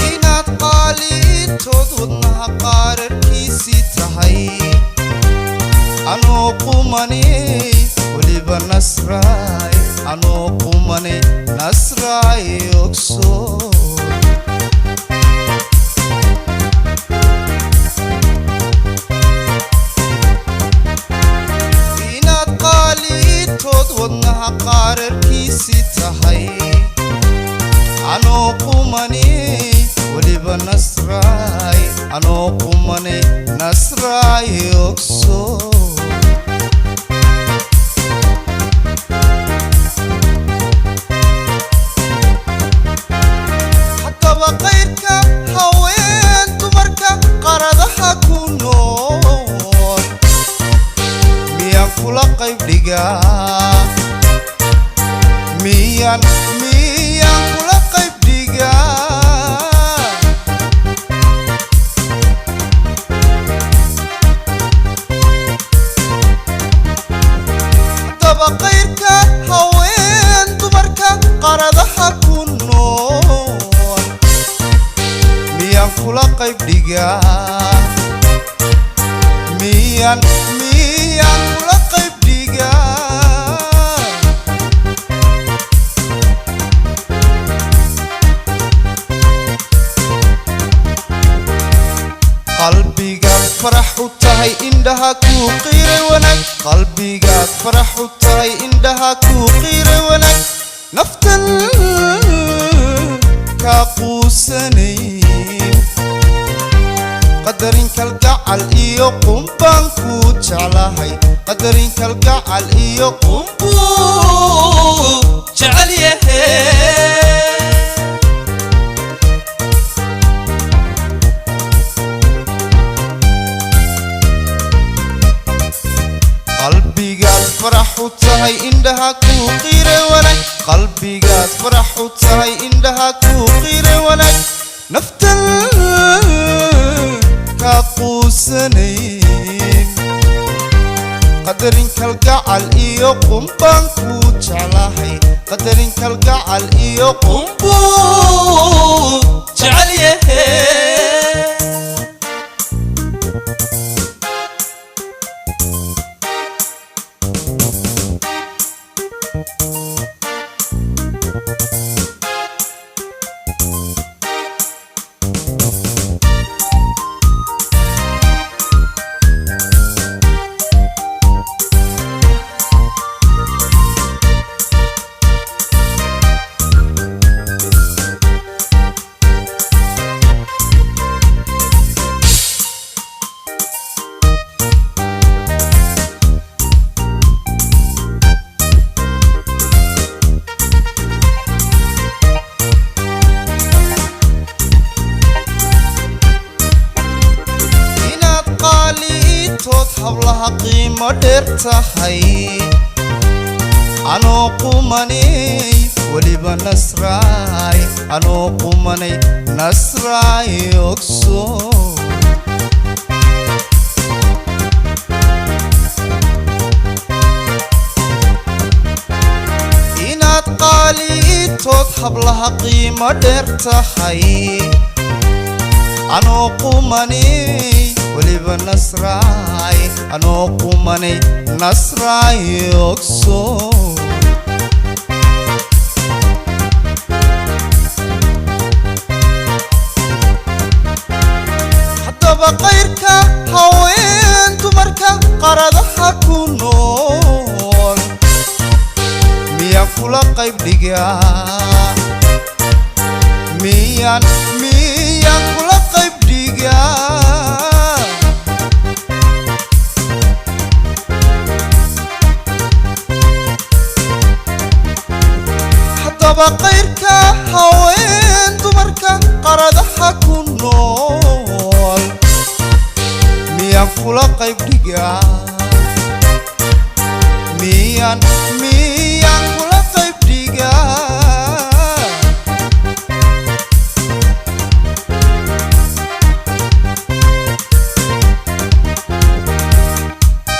Inaad qaaliitood wadnaha qaararkiisii tahay, anuu qumanay weliba nasraay, anuu qumanay nasraay ogso. Inaad qaaliitood wadnaha qaararkiisii tahay, anuu qumanay weliba nasraay, anuu qumanay nasraay ogso. Haddaba qayrka haween dumarka qaradaha ku nool miyaan kula qayb dhigaa? Miyaan kula qayb dhigaa? Haddaba qayrka haween dumarka qaradaha ku nool miyaan kula qayb dhigaa? Miyaan kula qayb dhigaa? Qalbigaad farax u tahay, indhaha kuu qiiray wanaag. Qalbigaad farax u tahay, indhaha kuu qiiray wanaag. Naftan kaa quusanayn, qadarin kalgacal iyo qumbaan kuu jeclahay, qadarin kalgacal iyo Qumbuu jecel yahe. Qalbigaad farax u tahay, indhaha kuu qiiray wanaag. Qalbigaad farax u tahay, indhaha kuu qiiray wanaag. Naftan kaa quusanayn, qadarin kalgacal iyo qumbaan kuu jeclahay, qadarin kalgacal iyo Qumbuu jecel yahe. Inaad qaaliitood hablaha qiimo dheer tahay, anuu qumanay weliba nasraay, anuu qumanay nasraay ogso. Inaad qaaliitood hablaha qiimo dheer tahay, anuu qumanay weliba nasraay, anuu qumanay nasraay ogso. Haddaba qayrka haween dumarka qaradaha ku nool miyaan kula qayb dhigaa? Haddaba qayrka haween dumarka qaradaha ku nool, miyaan kula qayb dhigaa? Miyaan kula qayb dhigaa?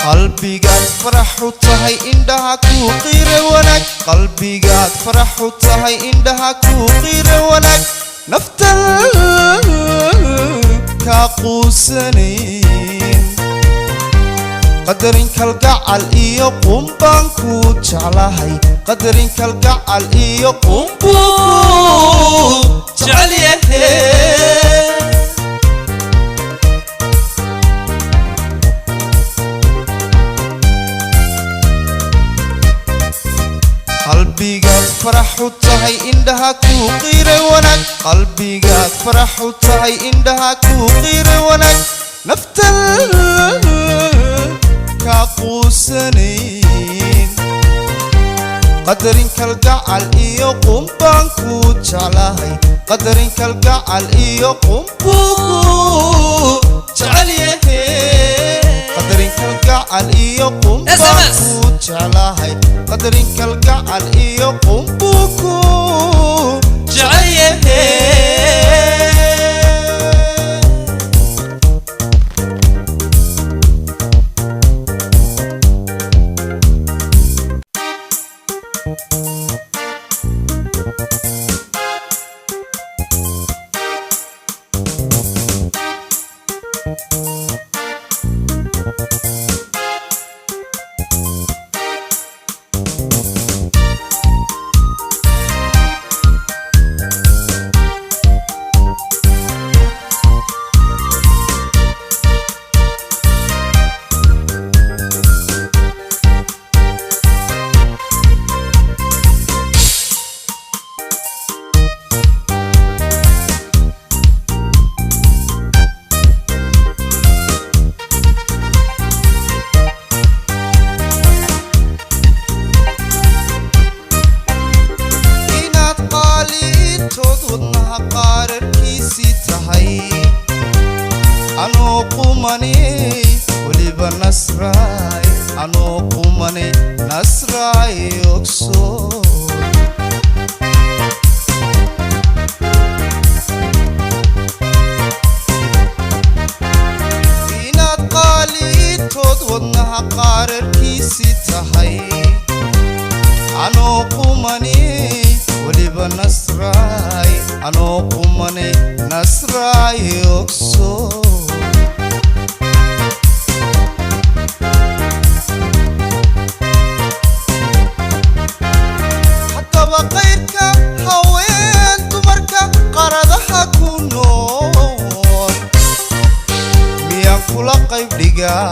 Qalbigaad farax u tahay, indhaha kuu qiire wanaag. Qalbigaad farax u tahay, indhaha kuu qiire wanaag. Naftan kaa quusanayn, qadarin kalgacal iyo qumbaan kuu jeclahay. Qadarin kalgacal iyo qumbuu jecel yahay. Qalbigaad farax u tahay, indhaha kuu qiire wanaag. Qalbigaad farax u tahay, indhaha kuu qiire wanaag. Naftan kaa quusanayn, qadarin kalgacal iyo qumbaan kuu jeclahay. Qadarin kalgacal iyo qumbuu jecel yahay. Qadarin kalgacal iyo qumbaan SMS. kuu jeclahay. Qadarin kalgacal iyo qumbuu kuu jecel yahay. Inaad qaaliitood wadnaha qaararkiisii tahay, anuu qumanay weliba nasraay. Anuu qumanay nasraay, ogso. Inaad qaaliitood wadnaha qaararkiisii tahay, anuu qumanay weliba nasraay. Anuu qumanay nasraay, ogso. Haddaba qayrka haween dumarka qaradaha ku nool, miyaan kula qayb dhigaa?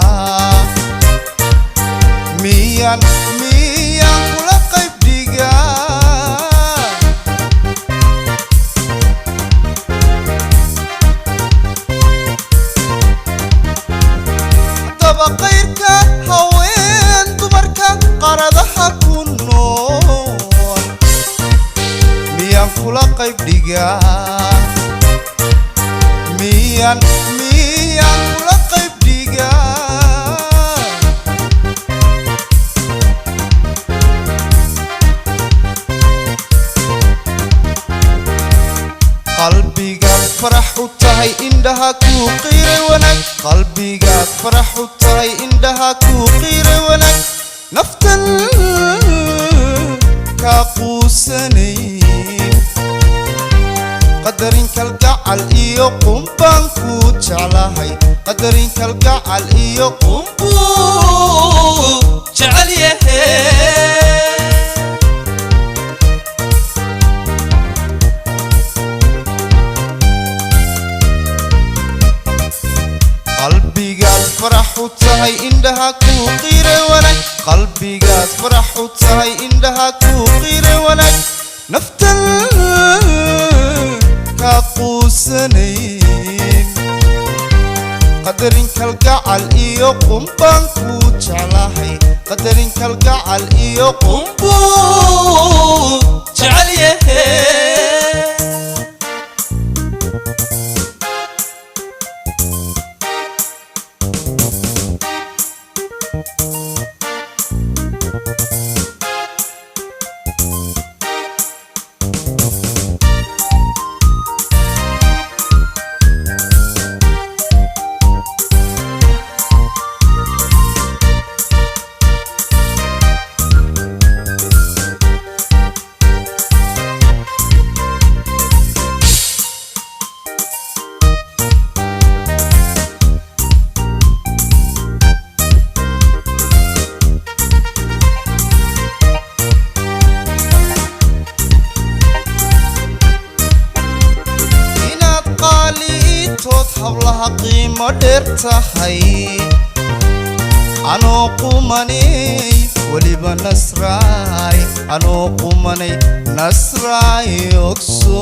Miyaan kula qayb dhigaa? Haddaba qayrka haween dumarka qaradaha ku nool, miyaan kula qayb dhigaa? Miyaan kula qayb dhigaa? Qalbigaad farax u tahay, indhaha kuu qiiray wanaag. Qalbigaad farax u tahay, indhaha kuu qiiray wanaag. Naftan kaa quusanayn, qadarin kalgacal iyo qumbaan kuu jeclahay. Qadarin kalgacal iyo Qumbuu jecel yahay. Qalbigaad farax u tahay, indhaha kuu qiiray wanaag. Qalbigaad farax u tahay, indhaha kuu qiiray wanaag. Naftan kaa quusanayn, qadarin kalgacal iyo qumbaan kuu jeclahay. Qadarin kalgacal iyo Qumbuu Jecel yahe. Inaad qaaliitood hablaha qiimo dheer tahay, anoo qumanay weliba nasraay, anoo qumanay nasraay ogso.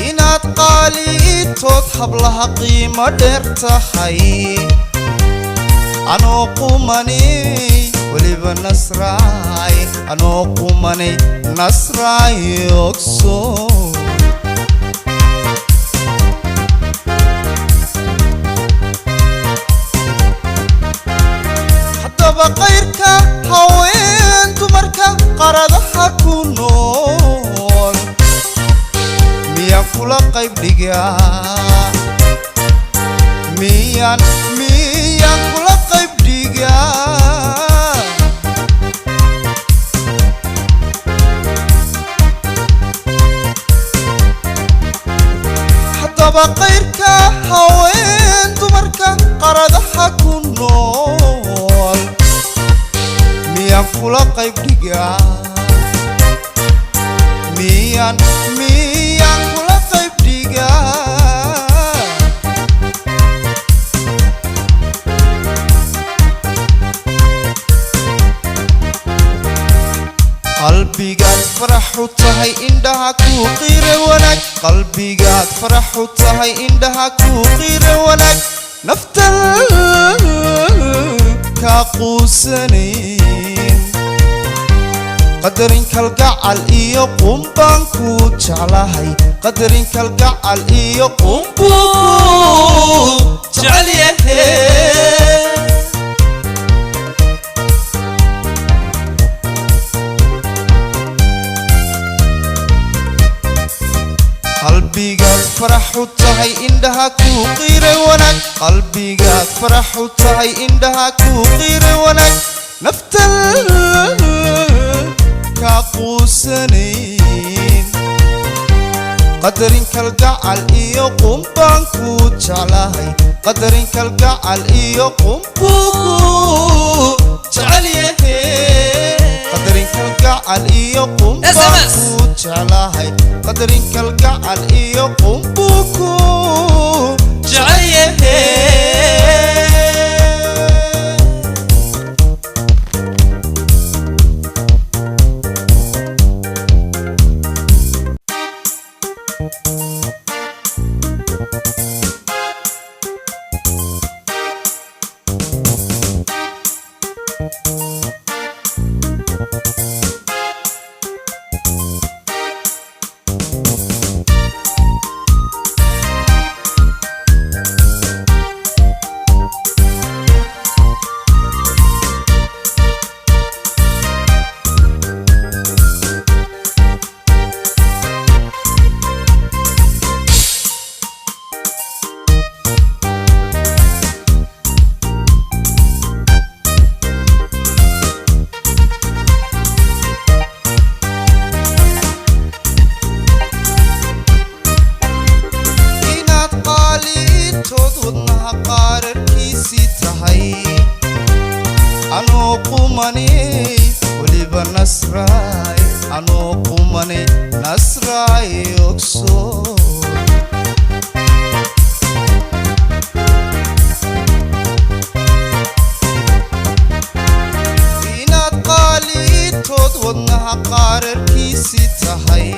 Inaad qaaliitood hablaha qiimo dheer tahay, anoo qumanay weliba nasraay, anoo qumanay nasraay ogso. Haddaba qayrka haween dumarka qaradaha ku nool miyaan kula qayb dhigaa? Miyaan kula qayb dhigaa? Haddaba qayrka haween dumarka qaradaha ku nool miyaan kula qayb dhigaa? Miyaan kula qayb dhigaa? Qalbigaad farax u tahay, indhaha kuu qiire wanaag. Qalbigaad farax u tahay, indhaha kuu qiire wanaag. Naftan kaa quusanayn, qadarin kalgacal iyo qumbaan kuu jeclahay, qadarin kalgacal iyo qumbuu Jecel yahe. Qalbigaad farax u tahay, indhaha kuu qiire wanaag. Qalbigaad farax u tahay, indhaha kuu qiire wanaag. Naftan kaa quusanayn, qadarin kalgacal iyo qumbaan kuu jeclahay, qadarin kalgacal iyo qumbuu Jecel yahe. Qadarin kalgacal iyo qumbaan SMS. kuu jeclahay, qadarin kalgacal iyo qumbuu ku Jecel yahe. Inaad qaaliitood wadnaha qaararkiisii tahay, anoo qumanay weliba nasraay, anoo qumanay nasraay ogso. Inaad qaaliitood wadnaha qaararkiisii tahay,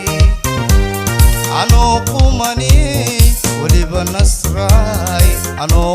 anoo qumanay weliba nasraay, anoo